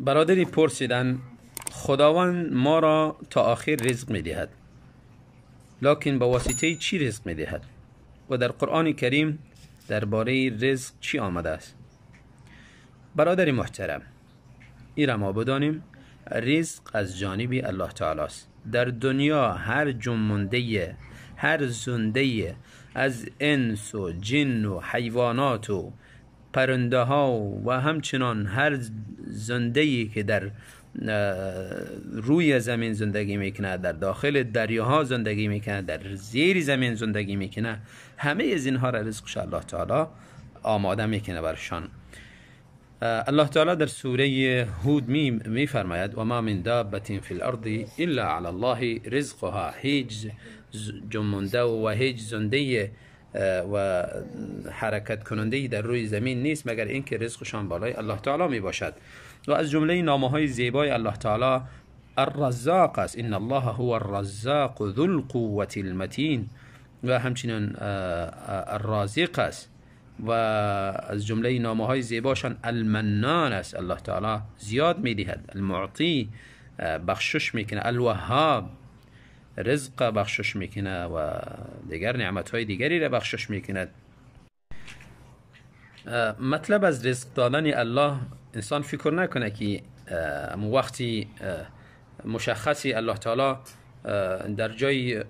برادری پرسیدن خداوند ما را تا آخر رزق میدهد، لکن با واسطه چی رزق میدهد؟ و در قرآن کریم درباره رزق چی آمده است؟ برادر محترم، این را ما بدانیم رزق از جانب الله تعالی است. در دنیا هر جنبنده، هر زنده از انس و جن و حیوانات و پرنده ها و همچنان هر زنده که در روی زمین زندگی میکنه، در داخل دریاها زندگی میکنه، در زیر زمین زندگی میکنه، همه از اینها را رزقش الله تعالی آماده میکنه برشان. الله تعالی در سوره هود میفرماید و ما من دابة فی الارض الا علی الله رزقها. هیچ جنبنده و هیچ زنده و حرکت کننده در روی زمین نیست مگر اینکه رزقشان بالای الله تعالی می باشد. و از جمله نامه های زیبای الله تعالی الرزاق است، ان الله هو الرزاق ذو القوة المتین. و همچنین الرازق است. و از جمله نامه های زیباشان المنان است، الله تعالی زیاد میدهد. المعطی بخشش میکنه، الوهاب رزق بخشش میکنه و دیگر نعمت های دیگری را بخشش میکند. مطلب از رزق دادن الله، انسان فکر نکنه که وقتی مشخصی الله تعالی در جای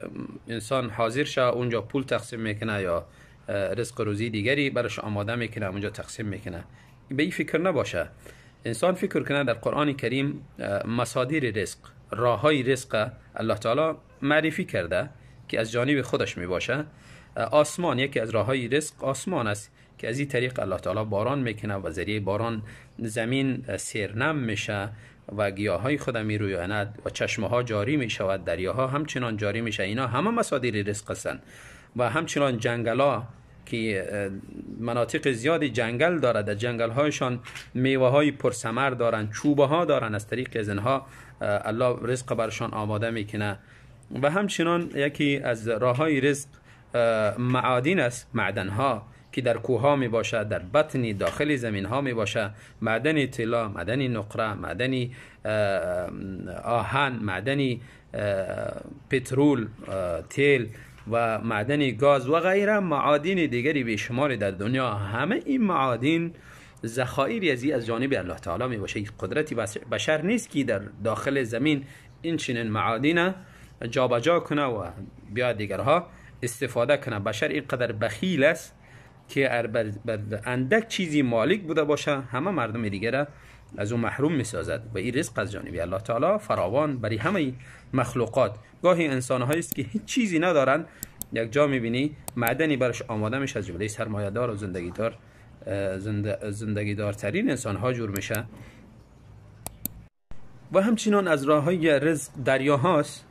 انسان حاضر شه اونجا پول تقسیم میکنه یا رزق روزی دیگری برش آماده میکنه اونجا تقسیم میکنه. به این فکر نباشه. انسان فکر کنه در قرآن کریم مصادیر رزق، راه های رزق الله تعالی معرفی کرده که از جانب خودش می باشه. آسمان یکی از راه های رزق آسمان است که از این طریق الله تعالی باران میکنه و ذریعه باران زمین سیرنم میشه و گیاهای خود می رویاند و چشمه ها جاری می شود، دریاها همچنان جاری میشه. اینا همه مصادیر رزق هستند. و همچنان جنگل که مناطق زیادی جنگل دارد، در جنگل هایشان میوه های پرثمر دارند، چوبه ها دارند، از طریق از اینها الله رزق برشان آماده میکنه. و همچنان یکی از راه های رزق معادن است، معدن ها که در کوه ها می باشد، در بطن داخل زمین ها می باشد. معدن طلا، معدن نقره، معدن آهن، معدن پترول، تیل و معدن گاز و غیره، معادن دیگری بیشمار در دنیا. همه این معادن ذخایری از جانب الله تعالی می باشه. قدرتی بشر نیست که در داخل زمین این چنین معادن جابجا کنه و بیا دیگرها استفاده کنه. بشر اینقدر بخیل است که بر اندک چیزی مالک بوده باشه همه مردم دیگر از او محروم می سازد. و این رزق از جانب الله تعالی فراوان برای همه مخلوقات. گاهی انسان هایی است که هیچ چیزی ندارن، یک جا میبینی معدنی برش آماده میشه، از جمله سرمایه دار و زندگی دارترین انسان ها جور میشه. و همچنان از راه های رزق دریاهاست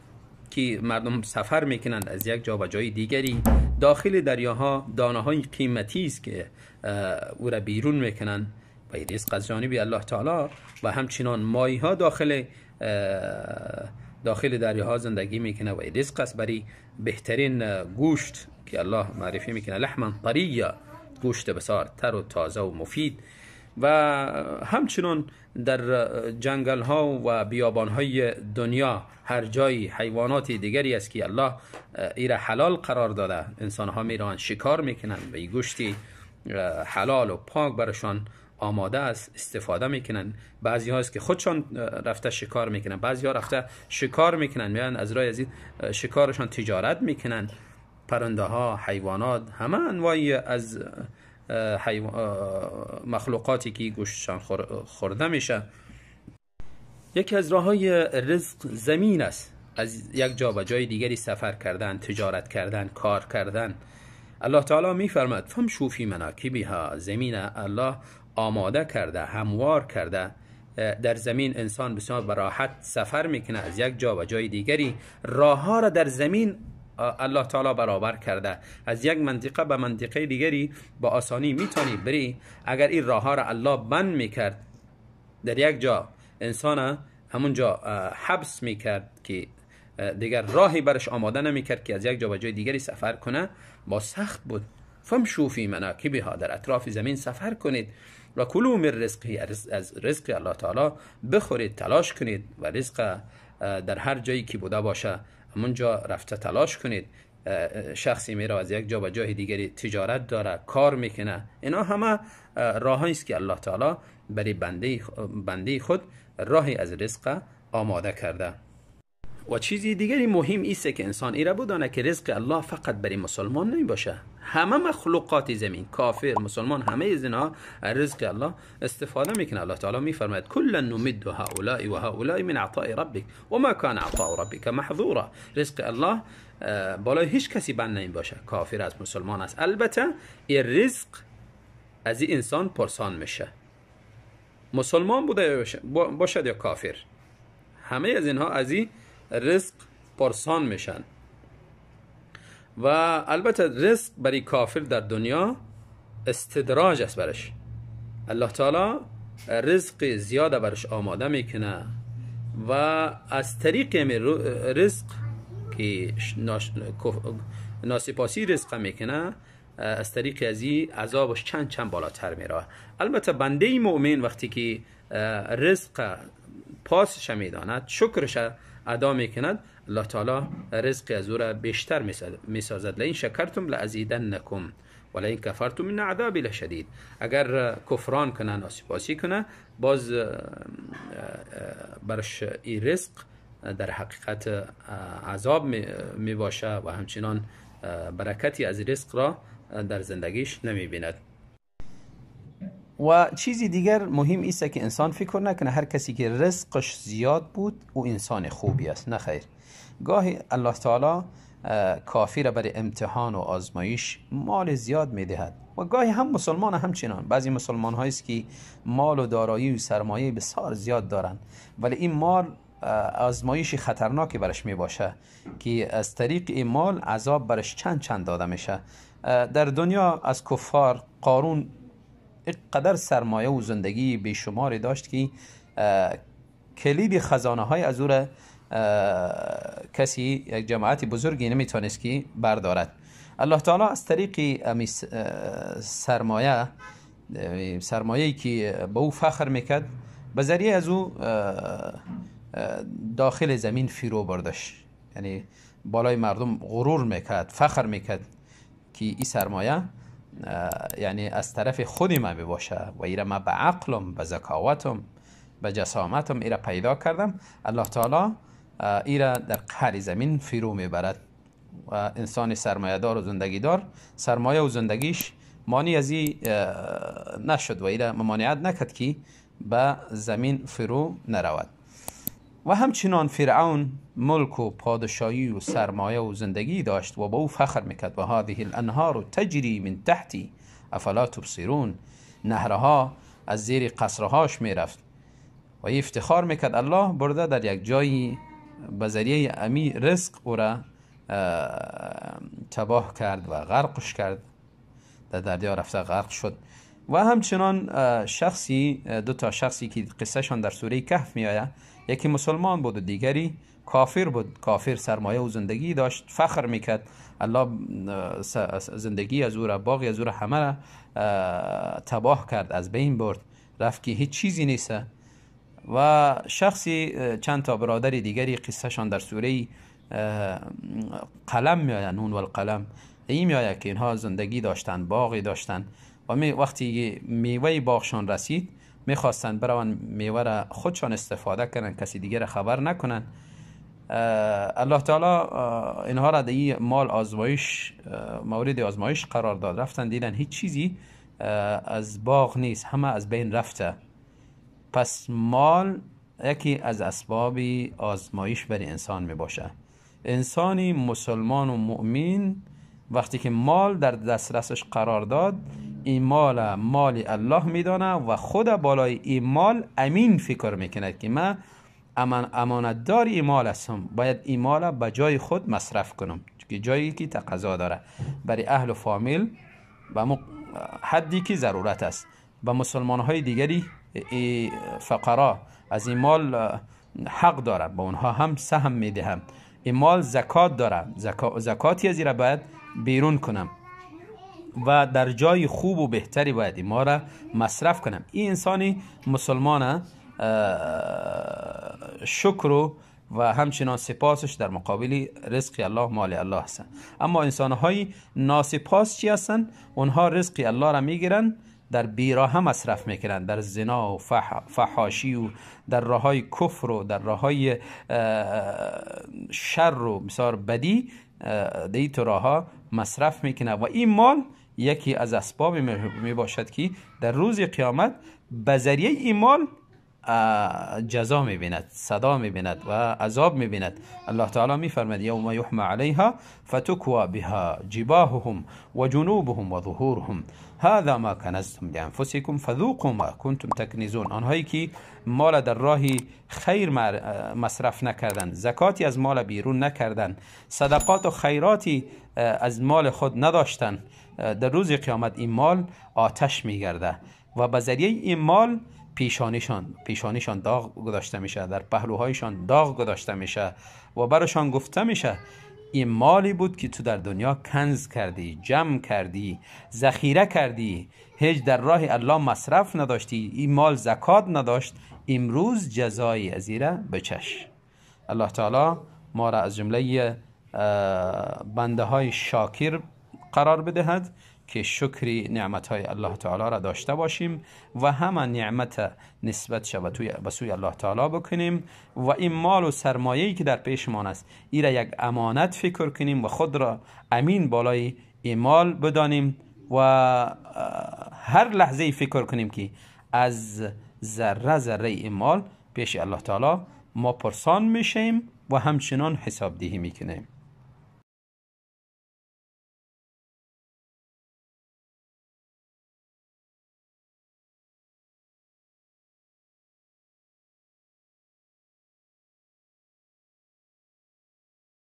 که مردم سفر میکنند از یک جا به جای دیگری. داخل دریاها دانه های قیمتی است که او را بیرون میکنند و این رزق از جانب الله تعالی. و همچنان ماهی ها داخل دریاها زندگی میکنه و این رزق است برای بهترین گوشت که الله معرفی میکنه، لحما طریا، گوشت بسیار تر و تازه و مفید. و همچنان در جنگل ها و بیابان های دنیا هر جایی حیوانات دیگری است که الله ایره حلال قرار داده، انسان ها میرن شکار میکنن و این گوشتی حلال و پاک برشان آماده است، استفاده میکنن. بعضی ها است که خودشان رفته شکار میکنن، بعضی ها رفته شکار میکنن، میان از راه از این شکارشان تجارت میکنن. پرنده ها، حیوانات، همه انواع از مخلوقاتی که گوشتشان خورده میشه. یکی از راه های رزق زمین است، از یک جا به جای دیگری سفر کردن، تجارت کردن، کار کردن. الله تعالی میفرماد فامشوا فی مناکبها، زمین الله آماده کرده، هموار کرده. در زمین انسان بسیار براحت سفر میکنه از یک جا به جای دیگری. راه ها را در زمین الله تعالی برابر کرده، از یک منطقه به منطقه دیگری با آسانی میتونی بری. اگر این راه ها را الله بند میکرد در یک جا، انسان همونجا حبس میکرد که دیگر راهی برش آماده نمیکرد که از یک جا به جای دیگری سفر کنه، با سخت بود. فامشوا فی مناکبها، در اطراف زمین سفر کنید. و کلوا من رزقه، از رزق الله تعالی بخورید، تلاش کنید و رزق در هر جایی که بوده باشه همونجا رفته تلاش کنید. شخصی میره از یک جا به جای دیگری تجارت داره، کار میکنه، اینا همه راهایی است که الله تعالی برای بنده خود راهی از رزق آماده کرده. و چیزی دیگری مهم ایست که انسان ایره بدانه که رزق الله فقط برای مسلمان نمی باشه، همه مخلوقات زمین، کافر، مسلمان، همه از اینها رزق الله استفاده میکنه. الله تعالی میفرماید کلا نمد هؤلاء و هؤلاء من عطاء ربک و ما کان عطاء ربک محظورا. رزق الله بالای هیچ کسی بند نمی باشه، کافر است، مسلمان است. البته این رزق از این انسان پرسان میشه، مسلمان بوده باشد یا کافر، همه از اینها از این رزق پرسان میشن. و البته رزق برای کافر در دنیا استدراج است برش، الله تعالی رزق زیاده برش آماده میکنه و از طریق رزق که ناسپاسی رزق میکنه، از طریق از این عذابش چند چند بالاتر میره. البته بنده مؤمن وقتی که رزق پاسش میداند، شکرش ادا میکند، الله تعالی رزق از او را بیشتر میسازد. لئن شکرتم لازیدنکم ولئن کفرتم ان عذابی لشدید. اگر کفران کنه، ناسپاسی کنه، باز برش این رزق در حقیقت عذاب می باشه و همچنان برکتی از رزق را در زندگیش نمی بیند. و چیزی دیگر مهم ایست که انسان فکر نکنه هر کسی که رزقش زیاد بود او انسان خوبی است. نه خیر، گاهی الله تعالی کافر برای امتحان و آزمایش مال زیاد میدهد و گاهی هم مسلمان همچنان. بعضی مسلمان هایی که مال و دارایی و سرمایه بسیار زیاد دارند، ولی این مال آزمایش خطرناکی برش می باشه که از طریق این مال عذاب برش چند چند داده میشه. در دنیا از کفار قارون اینقدر سرمایه و زندگی بیشماری داشت که کلید خزانه های از او را کسی، یک جماعت بزرگی نمیتونست که بردارد. الله تعالی از طریق سرمایه‌ای که به او فخر میکرد، به ذریعه از او داخل زمین فرو بردش. یعنی بالای مردم غرور میکرد، فخر میکرد که این سرمایه یعنی از طرف خودی من باشه و ایره من به عقلم، به ذکاوتم، به جسامتم ایره پیدا کردم. الله تعالی ایره در قعر زمین فرو میبرد و انسان سرمایه دار و زندگی دار، سرمایه و زندگیش مانع از این نشد و ایره ممانعت نکرد که به زمین فرو نرود. و همچنان فرعون ملک و پادشاهی و سرمایه و زندگی داشت و با او فخر میکرد. و هذه الانهار تجری من تحتی افلا تبصرون. نهرها از زیر قصرهاش میرفت و افتخار میکرد. الله برده در یک جایی به ذریعه امی رزق او را تباه کرد و غرقش کرد، در دریا رفته غرق شد. و همچنان شخصی، دو تا شخصی که قصهشان در سوره کهف میآید، یکی مسلمان بود و دیگری کافر بود. کافر سرمایه و زندگی داشت، فخر میکرد، الله زندگی از او را، باقی از او را همه را تباه کرد، از بین برد، رفت که هیچ چیزی نیست. و شخصی، چند تا برادر دیگری قصهشان در سوره قلم میآید، نون و القلم، این میآید که اینها زندگی داشتن، باغی داشتن و وقتی میوه باغشان رسید میخواستند بروند میوه را خودشان استفاده کنن، کسی دیگر خبر نکنن. الله تعالی اینها را در این مال آزمایش، مورد آزمایش قرار داد. رفتن دیدن هیچ چیزی از باغ نیست، همه از بین رفته. پس مال یکی از اسباب آزمایش برای انسان می باشه. انسانی مسلمان و مؤمن وقتی که مال در دسترسش قرار داد، این مال مال الله میدانه و خود بالای این مال امین فکر میکند که من امانتدار این مال هستم، باید این مال به جای خود مصرف کنم، که جایی که تقاضا داره برای اهل و فامیل به حدی که ضرورت است. به مسلمان های دیگری فقرا از این مال حق داره، به اونها هم سهم میدهم. این مال زکات داره، زکاتی از این را باید بیرون کنم. و در جای خوب و بهتری باید ما را مصرف کنم. این انسانی مسلمان شکر و همچنان سپاسش در مقابل رزق الله، مال الله هستن. اما انسانهای ناسپاس چی هستن؟ اونها رزق الله را میگیرن، در بیراه مصرف میکنن، در زنا و فحاشی و در راههای کفر و در راههای شر و بسیار بدی در این راهها مصرف میکنه و این مال یکی از اسباب میباشد که در روز قیامت به ذریعه این مال جزا میبیند، صدا میبیند و عذاب میبیند. الله تعالی میفرماید یوم یحمى علیها فتکوى بها جباههم و جنوبهم و ظهورهم هذا ما کنزتم لانفسکم فذوقوا ما کنتم تکنزون. آنهایی که مال در راه خیر مصرف نکردند، زکاتی از مال بیرون نکردند، صدقات و خیراتی از مال خود نداشتند، در روز قیامت این مال آتش میگرده و به ذریعه این مال پیشانیشان داغ گذاشته میشه، در پهلوهایشان داغ گذاشته میشه و براشان گفته میشه این مالی بود که تو در دنیا کنز کردی، جمع کردی، ذخیره کردی، هیچ در راه الله مصرف نداشتی، این مال زکات نداشت، امروز جزای ازیره بچش. الله تعالی ما را از جمله بنده های شاکر قرار بدهد که شکری نعمت های الله تعالی را داشته باشیم و همه نعمت نسبت شود به سوی الله تعالی بکنیم و این مال و سرمایه‌ای که در پیشمان است ای را یک امانت فکر کنیم و خود را امین بالای این مال بدانیم و هر لحظه فکر کنیم که از ذره ذره این مال پیش الله تعالی ما پرسان میشیم و همچنان حساب دهی میکنیم.